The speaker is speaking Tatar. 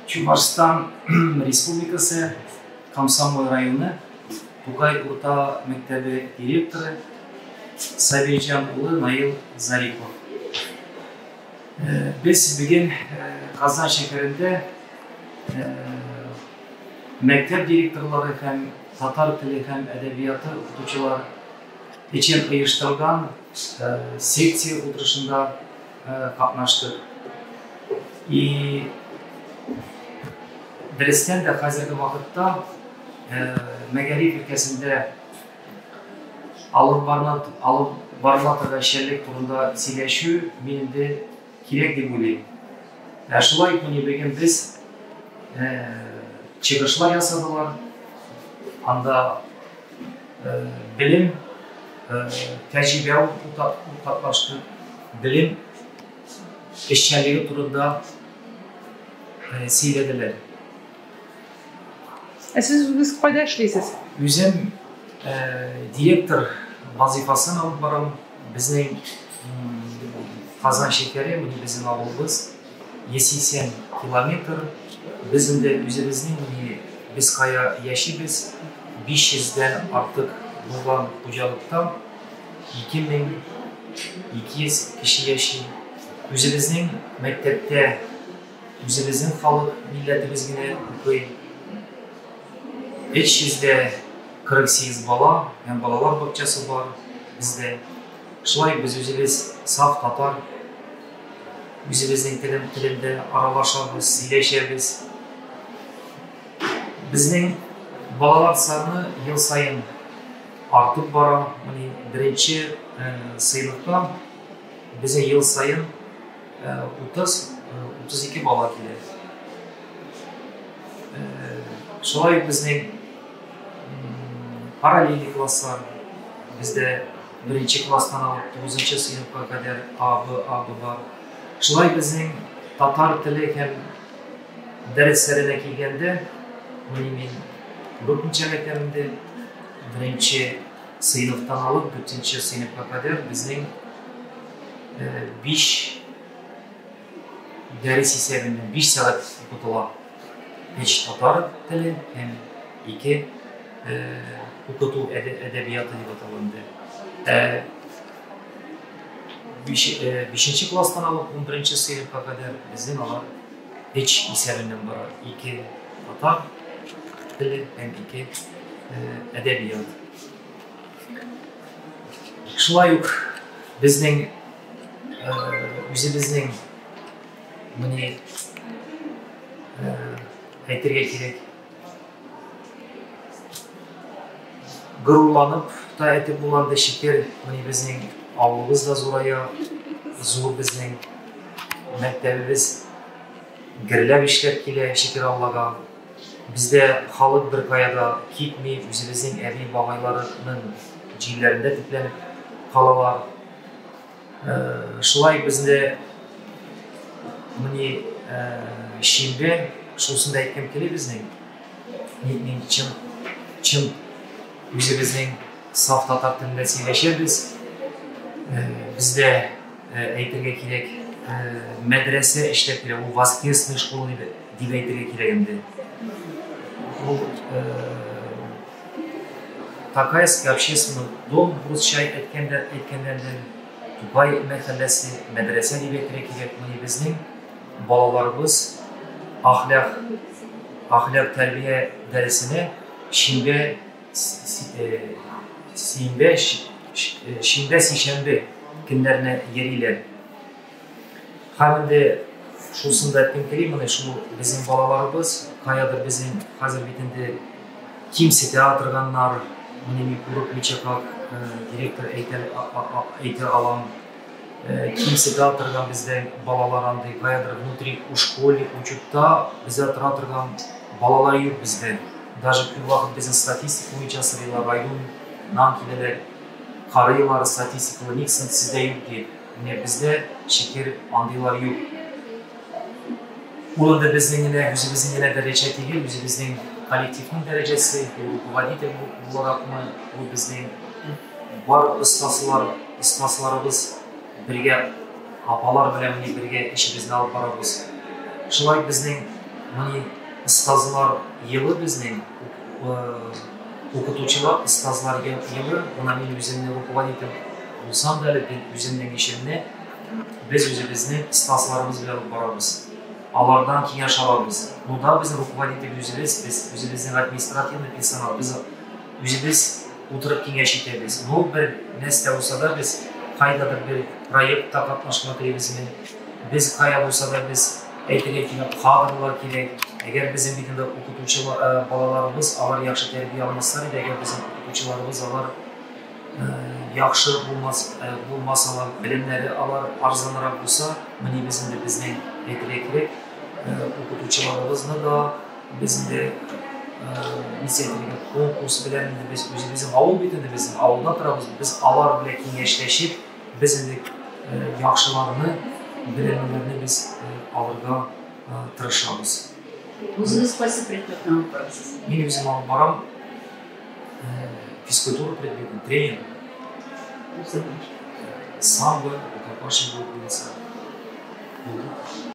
Чувашстан Республикасы Комсомол районы Тукай урта мәктәбе директоры Сабирҗан улы Наил Зарипов. Без бүген Казан шәһәрендә мәктәп директорлары һәм татар теле һәм әдәбияты укытучылар өчен оештырылган секция утырышында катнаштык. И дөрестән дә хәзерге вакытта мәгариф өлкәсендә алып барыла торган эшчәнлек турында сөйләшү мин инде кирәк дип уйлыйм. Ә шулай ук менә бүген без чыгышлар ясадылар. Анда белем, тәҗрибә уртаклашты, белем эшчәнлеге турында сөйләделәр. Ә сез үзегез кайда эшлисез? Үзем директор вазыйфасын алып барам. Безнең Казан шәһәре, менә безнең авылыбыз 180 километр. Без инде үзебезнең менә без кая яшибез, 500 дән артык булган хуҗалыкта 2200 кеше яши. Үзебезнең мәктәптә үзебезнең халык, милләтебез генә укый. 348 бала һәм балалар бакчасы бар бездә. Шулай без үзебез саф татар, үзебезнең телендә аралашабыз, сөйләшәбез. Безнең балалар саны ел саен артып бара. Менә беренче сыйныфта безгә ел саен 30-32 бала килә. Шулай ук безнең параллельный класслар бездә беренче класстан алып 9 сыйныфка кадәр А, Б, А, Б бар. Шулай безнең татар теле һәм дәресләренә килгәндә, менә мин күрүпенчә әйтәм инде, беренче сыйныфтан алып дүртенче сыйныфка кадәр безнең 5 дәрес исәбеннән 5 сәгать укытыла. 3 татар теле һәм 2 укыту әдәбияты дип атала инде. 5 класстан алып 11 сыйныфка кадәр безнең алар 3 исәбеннән бара. 2 татар теле һәм 2 әдәбият. Шулай ук безнең үзебезнең менә әйтергә кирәк, горурланып та әйтеп була инде, шөкер, менә безнең авылыбыз да зурая, зур безнең мәктәбебез гөрләп эшләп килә, шөкер Аллага. Бездә халык бер кая да китми, үзебезнең әби-бабайларының җирләрендә төпләнеп калалар. Шулай бездә менә шимбә, шусын да әйткем килә безнең. Мин чын, чын үзебезнең саф татар телендә сөйләшәбез. Бездә әйтергә кирәк, мәдрәсә эшләп килә, ул воскресная школа дип әйтергә кирәк инде. Ул Токайский общественный дом русча әйткәндә әйткәндә Тукай мәхәлләсе, мәдрәсә дип әйтергә кирәк. Менә безнең балаларыбыз ахлак тәрбия дәресенә шимбә симбә шимбә сишәмбе көннәренә йөриләр. Һәм инде шусын да әйткем килә, менә шул безнең балаларыбыз каядыр безнең хәзер бит инде кимсетә торганнар, менә мин курыкмыйча как директор әйтә алам, кимсетә торган бездә балалар андый каядыр внутри у школе учетта бездә тора торган балалар юк бездә. Даже күп вакыт безнең статистика буенча сорыйлар, районнан киләләр, карыйлар статистиканы, ник сездә юк дип. Менә бездә шөкер андыйлар юк. Ул инде безнең генә, үзебезнең генә дәрәҗә түгел, үзебезнең коллективның дәрәҗәсе, ул руководитель буларакмы, ул безнең бар остазлар, остазларыбыз бергә, апалар белән менә бергә эшебезне алып барабыз. Шулай безнең мони остазлар елы безнең укытучылар, остазлар елы. Менә мин үземне руководитель булсам да әле, мин үземнең эшемне без үзебезнең остазларыбыз белән алып барабыз. Алардан киңәш алабыз. Ну да, без руководитель үзебез, без үзебезнең административный персонал, без үзебез утырып киңәш итәбез. Ну, бер нәрсә булса да без кайдадыр бер проектта катнашырга телибезме? Без кая булса да без әйтергә кирәк, кадрлар кирәк. Әгәр безнең бит инде укытучы балаларыбыз, алар яхшы тәрбия алмаслар иде, әгәр безнең укытучыларыбыз алар яхшы булмас, булмасалар, белемнәре алар арзанрак булса, менә без инде безнең әйтергә кирәк, укытучыларыбызны да без инде ничә әйтергә, конкурс белән инде без үзебезнең авыл бит инде, безнең авылда торабыз, без алар белән киңәшләшеп, без инде яхшыларны, белемлеләрне без алырга тырышабыз. Үзегез кайсы предметны алып барасыз? Мин үзем алып барам физкультура предметын, тренер. Самбо, рукопашный бой буенча. Булды.